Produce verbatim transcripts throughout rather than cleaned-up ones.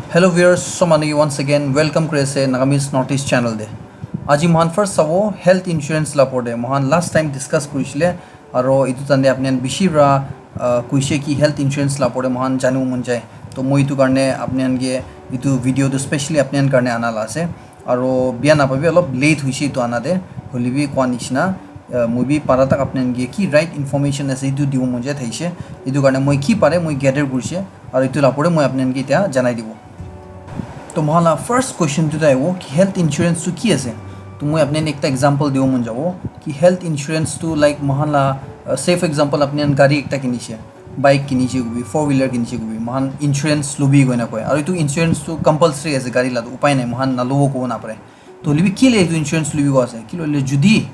Hello viewers, sob manu ke once again welcome kuri ase Nagamese Northeast channel te. Aji mohan first sabo health insurance la opor te. Mohan last time discuss kurishile, aro etu tande apni khan bishi pra, ah, kuishe ki health insurance la opor te mohan janibo mon jai. To moi etu karne apni khan ke etu video tu specially apni khan karne ana la ase. Aro bia napabi, olop late hoishe etu ana te, hoilebi koa nishina, ah, moi bi para tak apni khan ke ki right information ase etu dibo mon jai thaishe. Etu karne moi ki pare moi gather kurishe, aro etu la opor te moi apni khan ke etia janai dibo. To mohan la first question tu ahibo ki health insurance tu ki ase? To moi apni khan ekta example dibo mon jabo ki health insurance tu, like, mohan la, uh, safe example, apni khan gari ekta kinishe, bike kinishe kobi, four wheeler kinishe kobi, mohan insurance lobi koina koi. Aro etu insurance tu compulsory ase, gari la tu upai nai, mohan nalobo kobo napare. To hoilebi kile etu insurance lobi koa ase? Kile hoile jodi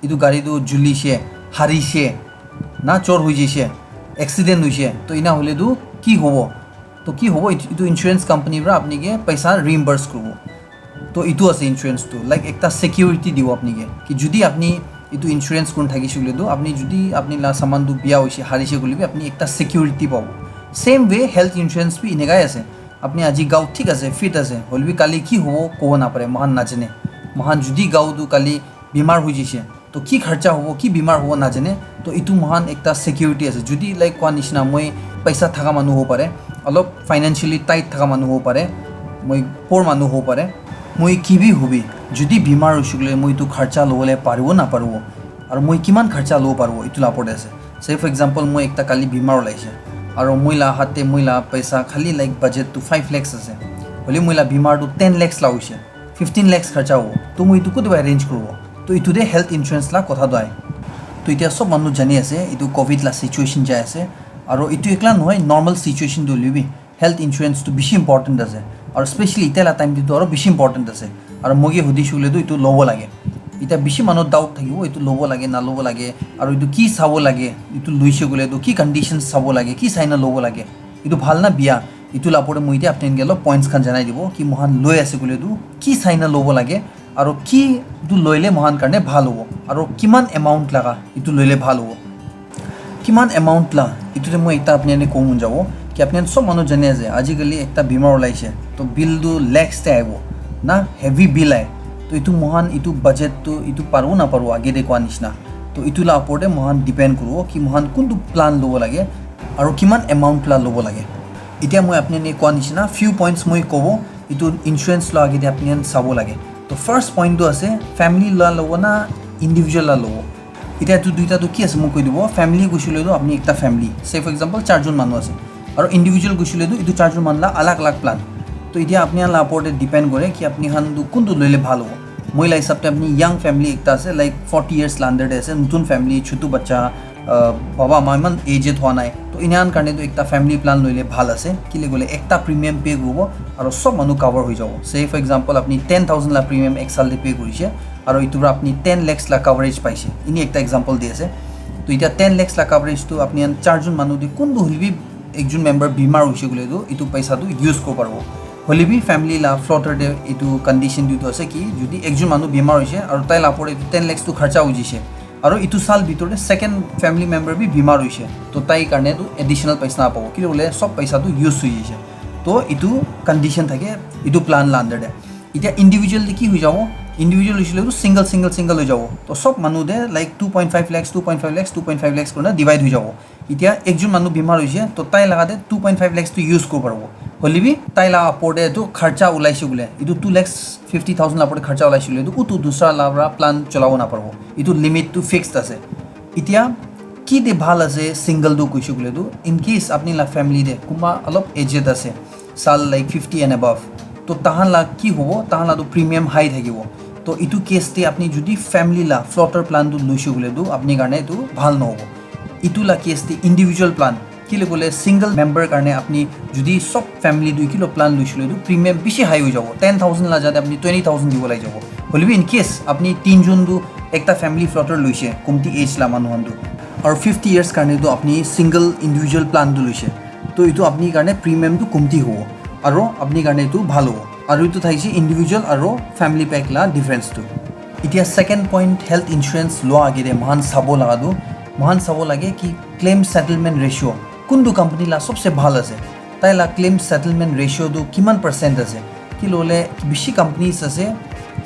etu gari tu julishe, harishe, na chor hoi jaishe, accident hoishe, to ina hoile tu ki hobo? To ki hobo? Etu, etu insurance company pra apni ke paisa reimburse kuribo. To etu ase insurance tu, like, ekta security dibo apni ke, ki jodi apni etu insurance kurina thakishe koile tu, apni jodi apni la saman tu bia hoishe, harishe koile bi apni ekta security pabo. Same way health insurance bi enekai ase. Apni aji gao thik ase, fit ase, hoilebi kali ki hobo kobo napare, mohan najane. Mohan jodi gao tu kali bimar hoi jaishe, to ki kharcha hobo, ki bimar hobo najane, to etu mohan ekta security ase. Jodi, like, koa nishina moi paisa thaka manu hobo pare, olop financially tight thaka manu hobo pare, moi poor manu hobo pare, moi ki bi hobi, jodi bimar hoishe koile moi etu kharcha lobole paribo naparibo, aro moi kiman kharcha lobo paribo, etu la opor te ase. Say for example, moi ekta kali bimar olaishe, aro moi la hat te moi la paisa khali, like, budget tu five lakhs ase, hoile moi la bimar tu ten lakhs la hoishe, fifteen lakhs kharcha hobo, to moi etu kote pa arrange kuribo? To etu te health insurance la kotha tu ahe. To etia sob manu jani ase, etu covid la situation jai ase, aro etu ekla nohoi, normal situation tu hoilebi health insurance tu bishi important ase, aro specially etia la time te tu aro bishi important ase. Aro moi ke hudishe koile tu etu lobo lage. Etia bishi manu doubt thakibo, etu lobo lage, nalobo lage, aro etu ki sabo lage, etu loishe koile tu ki conditions sabo lage, ki saina lobo lage, etu bhal na bia, etu la opor te moi etia apni khan ke olop points khan janai dibo ki mohan loi ase koile tu ki saina lobo lage, aro ki tu loile mohan karne bhal hobo, aro kiman amount laga etu loile bhal hobo. Kiman amount la, etu te moi ekta apni khan ke kobo mon jabo ki apni khan sob manu jani ase, aji kali ekta bimar olaishe, to bill tu lakhs te ahibo na, heavy bill ahe. To etu mohan etu budget tu etu paribo naparibo, age te koa nishina, to etu la opor te mohan depend kuribo ki mohan kuntu plan lobo lage, aro kiman amount la lobo lage. Etia moi apni khan ke koa nishina few points moi kobo, etu insurance loa age te apni khan sabo lage. To first point tu ase family la lobo na individual la lobo. Etia etu duita tu ki ase moi koi dibo. Family koishe koile tu apni ekta family, say for example, charjon manu ase, aro individual koishe koile tu etu charjon manu la alag alag plan. To etia apni khan la opor te depend kore ki apni khan tu kuntu loile bhal hobo. Moi la hisab te apni young family ekta ase, like, forty years la under te ase, notun family, chutu bacha, uh, baba ama iman aged hua nai, to ena khan karne tu ekta family plan loile bhal ase. Kile koile ekta premium pay kuribo aro sob manu cover hoi jabo. Say for example, apni ten thousand la premium ek saal te pay kurishe, aro etu para apni ten lakhs la coverage paishe. Eni ekta example di ase. To etia ten lakhs la coverage tu apni khan charjon manu te kuntu hoilebi ekjon member bimar hoishe koile tu etu paisa tu use kuribo paribo. Hoilebi family la floater te etu condition tu ase ki jodi ekjon manu bimar hoishe aro tai la opor te etu ten lakhs tu kharcha hoi jaishe, aro etu saal bitor te second family member bi bimar hoishe, to tai karne tu additional paisa napabo, kile koile sob paisa tu use hoi jaishe. To etu condition thake etu plan la under te. Etia individual te ki hoi jabo? Individual hoishe koile tu single, single, single hoi jabo. To sob manu te, like, two point five lakhs, two point five lakhs, two point five lakhs kurina divide hoi jabo. Etia ekjon manu bimar hoishe, to tai laga te two point five lakhs tu use kuribo paribo. Hoilebi tai la opor te tu kharcha olaishe koile, etu two lakhs fifty thousand la opor te kharcha olaishe koile tu utu dusra la para plan cholabo naparibo. Etu limit tu fixed ase. Etia ki te bhal ase single tu koishe koile tu, in case apni la family te kunba olop aged ase, saal, like, fifty and above, to tahan la ki hobo, tahan la tu premium high thakibo. To etu case te apni jodi family la floater plan tu loishe koile tu apni karne etu bhal nohobo. Etu la case te individual plan, kile koile single member karne apni jodi sob family tu ekilo plan loishe koile tu premium bishi high hoi jabo, ten thousand la jate apni twenty thousand dibo lagi jabo. Hoilebi in case apni tinjon tu ekta family floater loishe, komti age la manu khan tu, aro fifty years karne tu apni single individual plan tu loishe, to etu apni karne premium tu komti hobo, aro apni karne etu bhal hobo. Aro etu thaishe individual aro family pack la difference tu. Etia second point, health insurance loa age te moikhan sabo laga tu, moikhan sabo lage ki claim settlement ratio kuntu company la sobse bhal ase. Tai la claim settlement ratio tu kiman percent ase? Ki lole bishi companies ase,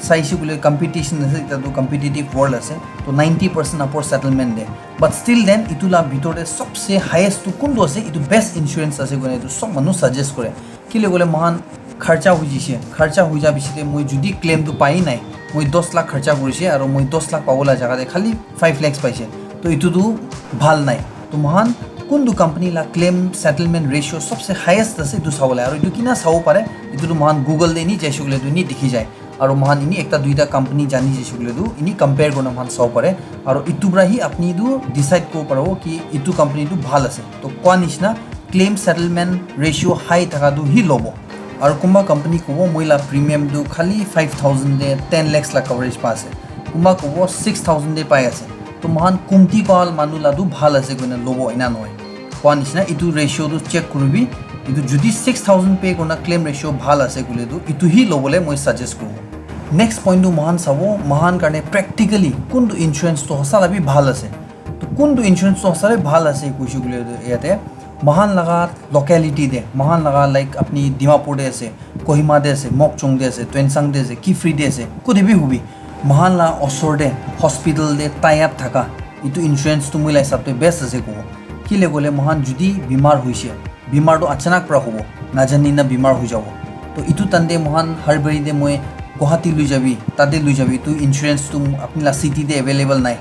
saishe kule competition ase, ekta tu competitive world ase, to ninety percent upor settlement de. But still then, itu la bitor de sobse highest tu kuntu ase, itu best insurance ase koina itu sob manu suggest kore. Kile kole mohan kharcha hui jishe, kharcha hui ja bishi de moi judi claim tu pai nai, moi dos lakh kharcha kurishe aro moi dos lakh pabo la jaga de khali five lakhs paishe, to itu tu bhal nai. To mohan kuntu company la claim settlement ratio sobse highest ase itu sabo lai, aro itu kina sabo pare, itu tu mohan Google de ni jaishe kule tu ni dikhi jai. Aro mohan ini ekta duita company jani jaishe kule tu ini compare kurna mohan sabo pare. Aro itu pra hi apni tu decide kuri paribo ki itu company tu bhal ase. To koa nishina claim settlement ratio high thaka tu hi lobo. Aro kunba company kobo moi la premium tu khali five thousand de ten lakhs la coverage pa ase. Kunba kobo six thousand de pai ase. To mohan kumti pal manu la tu bhal ase koina lobo, ena nohoi. Koa nishina itu ratio tu check kuribi, itu judi six thousand pay kurna claim ratio bhal ase kule tu itu hi lobole moi suggest kuribo. Next point tu mohan sabo, mohan karne practically kuntu insurance tu hosa la bi bhal ase. To kuntu insurance tu hosa la bi bhal ase kuishe kule tu yate mohan laga locality de, mohan laga like apni Dimapur de ase, Kohima de ase, Mokchung de ase, Tuensang de ase, Kiphire de ase, kute bi hubi, mohan la osor de hospital de tie up thaka itu insurance tu moi la hisab de best ase kobo. Kile kole mohan judi bimar hoishe, bimar tu achanak pra hobo, najani na bimar hoi jabo. To itu tande mohan harbari de moi Guwahati lui jabi, tate lui jabi, itu insurance tu apni la city de available nai.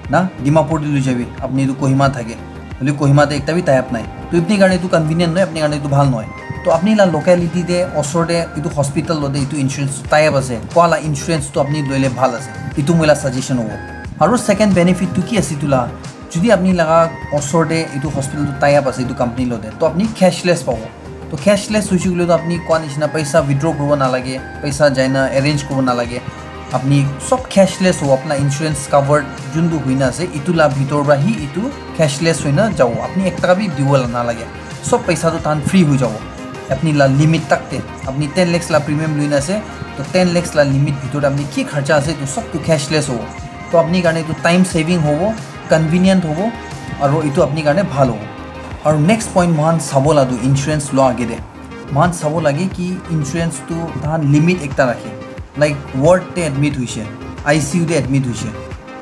Na, Dimapur de lui jabi, apni tu Kohima thake. Hoile Kohima te ekta bi tie up nai. To apni karne etu convenient nohoi, apni karne etu bhal nohoi. To apni la locality te, osor te etu hospital lote etu insurance tie up ase, koa la insurance to apni loile bhal ase. Etu moi la suggestion hobo. Aru second benefit tu ki ase etu la? Jodi apni laga osor te etu hospital tu tie up ase etu company lote, to apni cashless pabo. To cashless hoise koile to apni koa nishina paisa withdraw kuribo nalage, paisa jaina arrange kuribo nalage. Apni sob cashless hobo, apna insurance covered juntu hoina ase, etu la bhitor pra hi etu cashless hoina jabo. Apni ek taka bi dibo la nalage. Sob paisa tu tahan free hoi jabo. Apni la limit tak te, apni ten lakhs la premium loina ase, to ten lakhs la limit bhitor te apni ki kharcha ase, etu sob tu cashless hobo. To apni karne etu time saving hobo, convenient hobo, aru etu apni karne bhal hobo. Aru next point mohan sabo la tu insurance loa age te. Mohan sabo lage ki insurance tu tahan limit ekta rakhe. Like ward te admit hoise, I C U te admit hoise,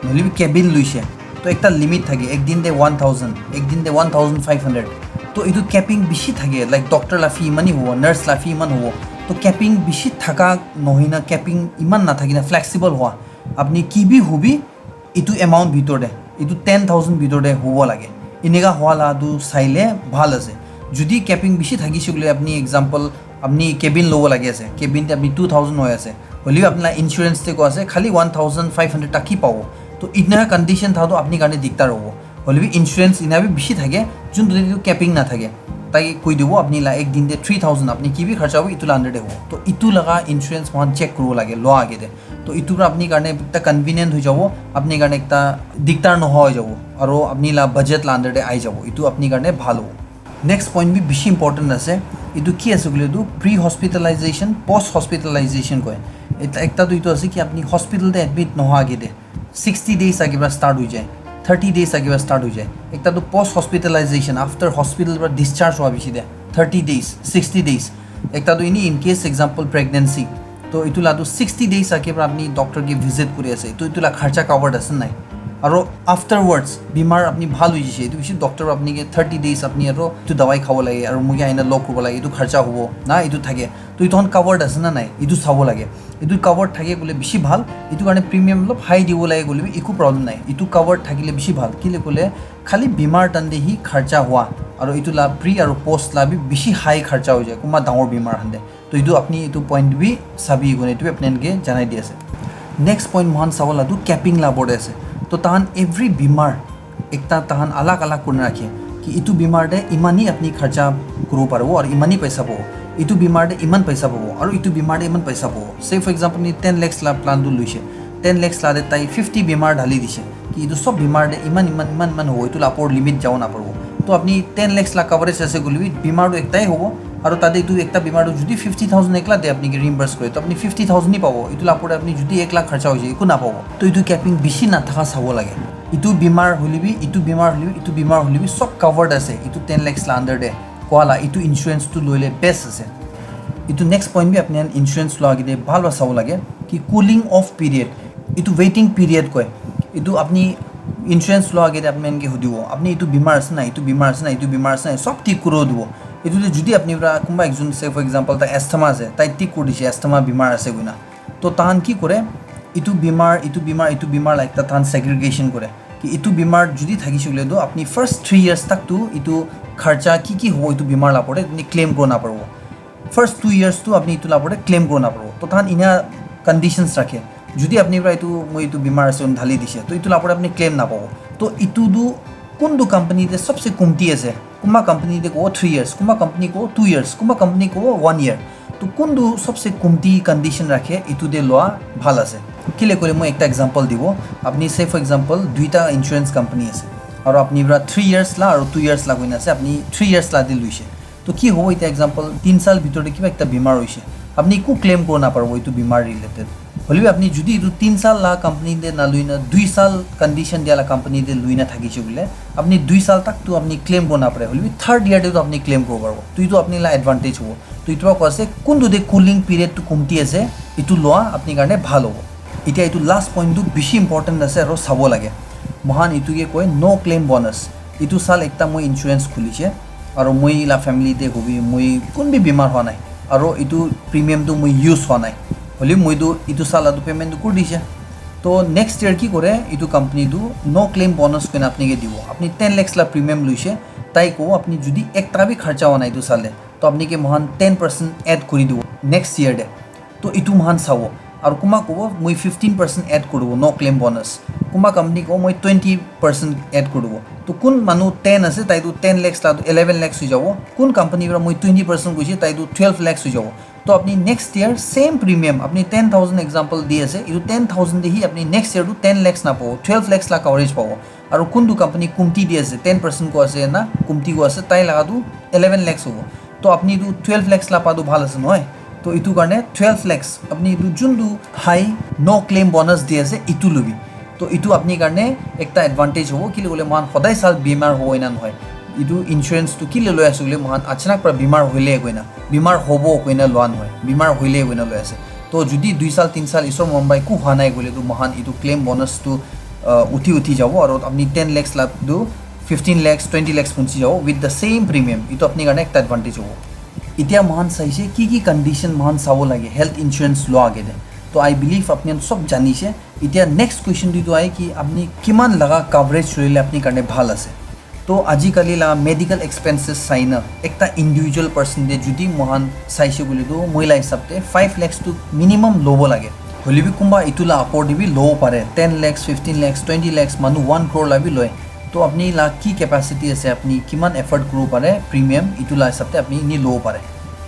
nohole bi cabin loise. To ekta limit thake, ek din te one thousand, ek din te one thousand five hundred. To etu capping bishi thake, like doctor la fee iman hi hobo, nurse la fee iman hobo. To capping bishi thaka nohoi na, capping iman nathaki na flexible howa. Apni ki bi hobi, etu amount bhitor te, etu ten thousand bhitor te hobo lage. Eneka howa la tu saile bhal ase. Jodi capping bishi thakise koile, apni example, apni cabin lobo lage ase, cabin te apni two thousand hoi ase, hoile bi apni la insurance te koa ase khali one thousand five hundred taki pabo. To eneka condition tha to apni karne diktar hobo. Hoile bi insurance ena bi bishi thake, juntu te etu capping nathake. Tai koi dibo apni la ek din te three thousand apni ki bi kharcha hobo, etu la under te hobo. To etu laga insurance mohan check kuribo lage loa age te. To etu pra apni karne ekta convenient hoi jabo, apni karne ekta diktar nohoa hoi jabo, aro apni la budget la under te ahi jabo, etu apni karne bhal hobo. Next point bi bishi important ase, etu ki ase koile tu pre hospitalization, post hospitalization koi. Ekta, ekta tu etu ase ki apni hospital te admit nohoa age te sixty days age pra start hoi jai, thirty days age pra start hoi jai. Ekta tu post hospitalization, after hospital pra discharge howa piche te thirty days, sixty days. Ekta tu ini in case example pregnancy, to etu la tu sixty days age pra apni doctor ke visit kuri ase, to etu la kharcha covered ase nai? Aro afterwards bimar apni bhal hoi jise, etu bishi doctor apni ke thirty days apni aro etu dawai khabo lage, aro moi ke aina log kuribo lage, etu kharcha hobo na, etu thake. To etu khan covered ase na nai, etu sabo lage. Etu covered thake koile bishi bhal, etu karne premium olop high dibo lage koile bi eku problem nai. Etu covered thakile bishi bhal, kile koile khali bimar time te hi kharcha howa, aro etu la pre aro post la bi bishi high kharcha hoi jai, kunba dangor bimar khan te. To etu apni etu point bi sabi koine etu bi apni khan ke janai di ase. Next point mohan sabo la tu capping la opor te ase. To tahan every bimar ekta tahan alag alag kurina rakhe ki etu bimar te iman hi apni kharcha kuribo paribo aro iman hi paisa pabo, etu bimar te iman paisa pabo aro etu bimar te iman paisa pabo. Say for example, ni ten lakhs la plan tu luise, ten lakhs la te tai fifty bimar dhali dise ki etu sob bimar te iman, iman, iman, iman hobo, etu la opor limit jabo naparibo. To apni ten lakhs la coverage ase koile bi bimar tu ektai hobo, aro tate etu ekta bimar tu jodi fifty thousand ekla te apni ke reimburse kore, to apni fifty thousand hi pabo, etu la opor te apni jodi ek lakh kharcha hoise, eku napabo. To etu capping bishi nathaka sabo lage. Etu bimar hoile bi, etu bimar hoile bi, etu bimar hoile bi sob covered ase etu ten lakhs la under te. Koala, itu insurance tu loile best ase. Itu next point bi apni khan insurance loa agete bhal para sabo lage ki cooling off period, itu waiting period koi. Itu apni insurance loa agete apni khan ke hudibo, apni itu bimar ase na, itu bimar ase na, itu bimar ase na, sob thik kuri dibo. Itu te jodi apni para kunba ekjon, say for example, tai asthma ase, tai thik kuri dise asthma bimar ase koina. To tahan ki kore, itu bimar, itu bimar, itu bimar la ekta tahan segregation kore. Ki itu bimar jodi thakise koile to apni first three years tak tu itu kharcha ki ki hobo itu bimar la pore apni claim kori na paribo. First two years tu apni itu la pore claim kori na paribo. To tahan ina conditions rakhe. Jodi apni para itu moi itu bimar ase dhali dise, to itu la pore apni claim na pabo. To itu tu kuntu company te sabse kumti ase. Kunba company te kobo three years, kunba company kobo two years, kunba company kobo one year. To kuntu sabse kumti condition rakhe, itu te loa bhal ase. Kile koile moi ekta example dibo. Apni say for example duita insurance company ase, aru apni para three years la aru two years la koina ase, apni three years la te luise. To ki hobo, ita example, tin sal bitor te kiba ekta bimar hoise, apni eku claim kori na paribo itu bimar related. Hoile bi apni jodi itu tin sal la company te na lui na dui sal condition dia la company te lui na thakise koile, apni dui sal tak tu apni claim kori na pare, hoile bi third year te tu apni claim kori paribo. To itu apni la advantage hobo. To itu para koa ase kuntu te cooling period tu kumti ase, itu loa apni karne bhal hobo. Itiya itu last point tu bishi important ase aru sabo lage. Mohan itu ke koi no claim bonus. Itu sal ekta moi insurance khulise aru moi la family te hobi moi kun bi bimar hua nai aru itu premium tu moi use hua nai. Holi moi tu itu sal la tu payment tu kuri dise. To next year ki kore, itu company tu no claim bonus koina apni ke dibo. Apni ten lakhs la premium luise, tai kobo apni jodi ekta bi kharcha hua nai itu sal te, to apni ke mohan ten percent add kuri dibo next year te. To itu mohan sabo. Aru kunba kobo moi fifteen percent add kuribo, no claim bonus. Kunba company kobo moi twenty percent add kuribo. To kun manu ten ase, tai tu ten lakhs la tu eleven lakhs hoi jabo. Kun company para moi twenty percent koise, tai tu twelve lakhs hoi jabo. To apni next year same premium, apni ten thousand example di ase, itu ten thousand de hi apni next year tu ten lakhs na pabo, twelve lakhs la coverage pabo. Aru kuntu company kumti di ase, ten percent ko ase na kumti ko ase, tai laga tu eleven lakhs hobo. To apni tu twelve lakhs la pa tu bhal ase nohoi? To itu karne twelve lakhs apni itu juntu high no claim bonus di ase itu lubi. To itu apni karne ekta advantage hobo, kile koile mohan hodai sal bimar hobo ena nohoi. Itu insurance tu kile loi ase koile mohan achanak para bimar hoile koina, bimar hobo koina loa nohoi, bimar hoile koina loi ase. To jodi dui sal tin sal isor mon bai ku hua nai koile tu mohan itu claim bonus tu uh, uthi uthi jabo aru apni ten lakhs la tu fifteen lakhs, twenty lakhs punchi jabo with the same premium. Itu apni karne ekta advantage hobo. Itiya mohan saise ki ki condition mohan sabo lage health insurance loa agete. To I believe apni khan sob janise. Itiya next question tu itu ahe ki apni kiman laga coverage loile apni karne bhal ase. To ajikali la medical expenses sai na ekta individual person te jodi mohan saise koile tu moi la hisab te five lakhs tu minimum lobo lage. Hoile bi kunba itu la upor te bi lobo pare, ten lakhs, fifteen lakhs, twenty lakhs manu one crore la bi loi. To apni la ki capacity ase, apni kiman afford kuribo pare premium, itu la hisab te apni ni lobo pare.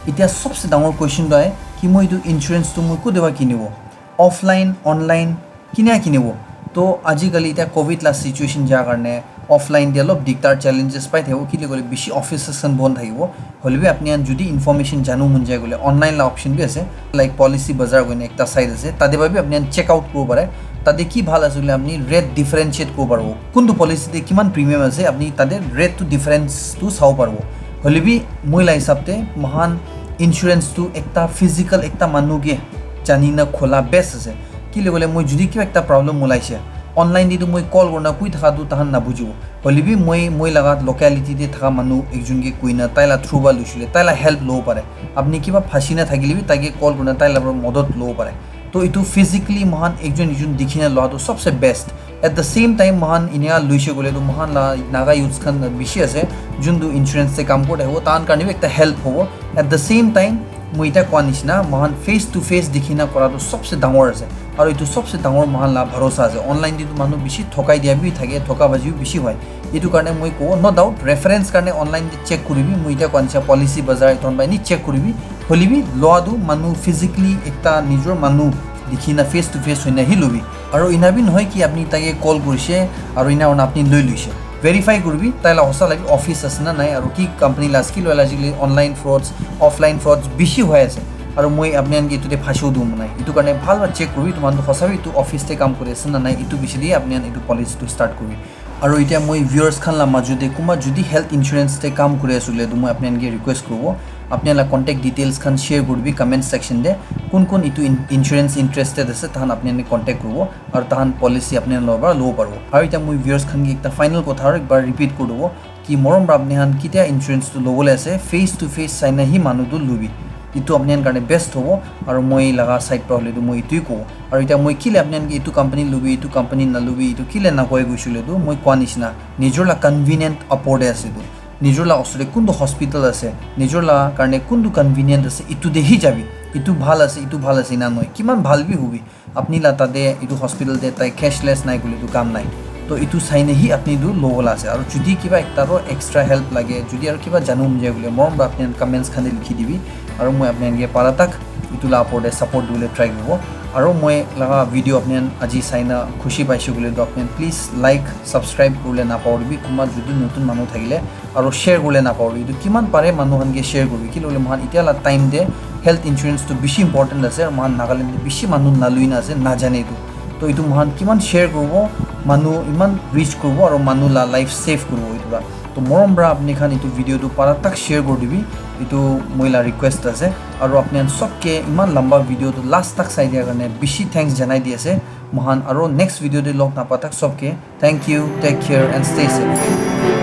Itiya sobse dangor question tu ahe ki moi itu insurance tu moi kute para kinibo, offline, online, kinia kinibo? To ajikali itiya covid la situation ja karne offline te olop dikdar challenges pai thakibo, kile koile bishi offices khan bon thakibo. Hoile bi apni khan jodi information janu mon jai koile online la option bi ase, like Policy Bazar koina ekta site ase, tate para bi apni khan check out kuribo pare. Tate ki bhal ase koile apni rate differentiate kuribo paribo, kuntu policy te kiman premium ase apni tate rate tu difference tu sabo paribo. Hoile bi moi la hisab te mohan insurance tu ekta physical ekta manu ke jani na khola best ase. Kile koile moi jodi kiba ekta problem ulaise, online te tu moi call kurina koi thaka tu tahan nabujibo. Hoile bi moi, moi laga locality te thaka manu ekjon ke koina tai la through para luisile tai la help lobo pare. Apni kiba phasi na thakile bi tai ke call kurina tai la para modot lobo pare. To itu physically mohan ekjon ekjon dikhina loa tu sobse best. At the same time mohan inia luise koile tu mohan la Naga youths khan bishi ase juntu insurance te kam kuri thakibo, tahan karne bi ekta help hobo. At the same time moi etiya koa nishina mohan face to face dikhina kora tu sobse dangor ase. Aru itu sobse dangor mohan la bharosa ase. Online te tu manu bishi thokai dia bi thake, thoka baji bi bishi hoi. Itu karne moi kobo, no doubt, reference karne online te check kuribi, moi etiya koa nishina Policy Bazar etu khan para ni check kuribi. Hoile bi loa tu manu physically ekta nijor manu dikhina face to face hoina hi lobi. Aru ina bi nohoi ki apni tai ke call kurise aru ina hoina apni loi luise. Verify kuribi tai la hosa la bi office ase na nai aru ki company la ase, kile koile ajikali online frauds, offline frauds bishi hoi ase. Aru moi apni khan ke etu te phasibo dibo mon nai. Etu karne bhal para check kuribi, etu manu tu hosa bi etu office te kam kuri ase na nai, etu bishi te apni khan etu policy tu start kuribi. Aru etiya moi viewers khan la majo te kunba jodi health insurance te kam kuri ase koile tu moi apni khan ke request kuribo, apni khan la contact details khan share kuribi comment section te. Kun kun etu in- insurance interested ase tahan apni khan ke contact kuribo aru tahan policy apni khan loba lobo paribo. Aru etiya moi viewers khan ke ekta final kotha aru ekbar repeat kuri dibo ki morom para apni khan ketia insurance tu lobole ase, face to face sai na hi manu tu lubi, etu apni khan karne best hobo. Aru moi laga side para hoile tu moi etu hi kobo. Aru etiya moi kile apni khan ke etu company lubi, etu company nalubi, etu kile nakoi koishe koile tu moi koa nishina nijor la convenient opor te ase tu, nijor la osor te kuntu hospital ase, nijor la karne kuntu convenient ase, etu te hi jabi. Etu bhal ase, etu bhal ase ena nohoi, kiman bhal bi hobi, apni la tate etu hospital te tai cashless nai koile tu kam nai. To etu sai na hi apni tu lobo la ase. Aru jodi kiba ekta ro extra help lage, jodi aru kiba janu mon jai koile morom para apni khan comments khan te likhi dibi. Aru moi apni khan ke para tak etu la opor te support dibole try kuribo. Aru moi laga video apni khan aji sai na khushi paishe koile tu apni khan please like, subscribe kuribole napahoribi, kunba jodi notun manu thakile aru share kuribole napahoribi. Etu kiman pare manu khan ke share kuribi, kile koile moikhan etiya la time te health insurance tu bishi important ase aru moikhan Nagaland te bishi manu nalui na ase, najane etu. To etu moikhan kiman share kuribo, manu iman reach kuribo aru manu la life save kuribo etu para. To morom para apni khan etu video tu para tak share kuri dibi, etu moi la request ase. Aru apni khan sob ke iman lamba video tu last tak sai dia karne bishi thanks janai di ase. Moikhan aru next video te log napa tak sob ke thank you, take care and stay safe.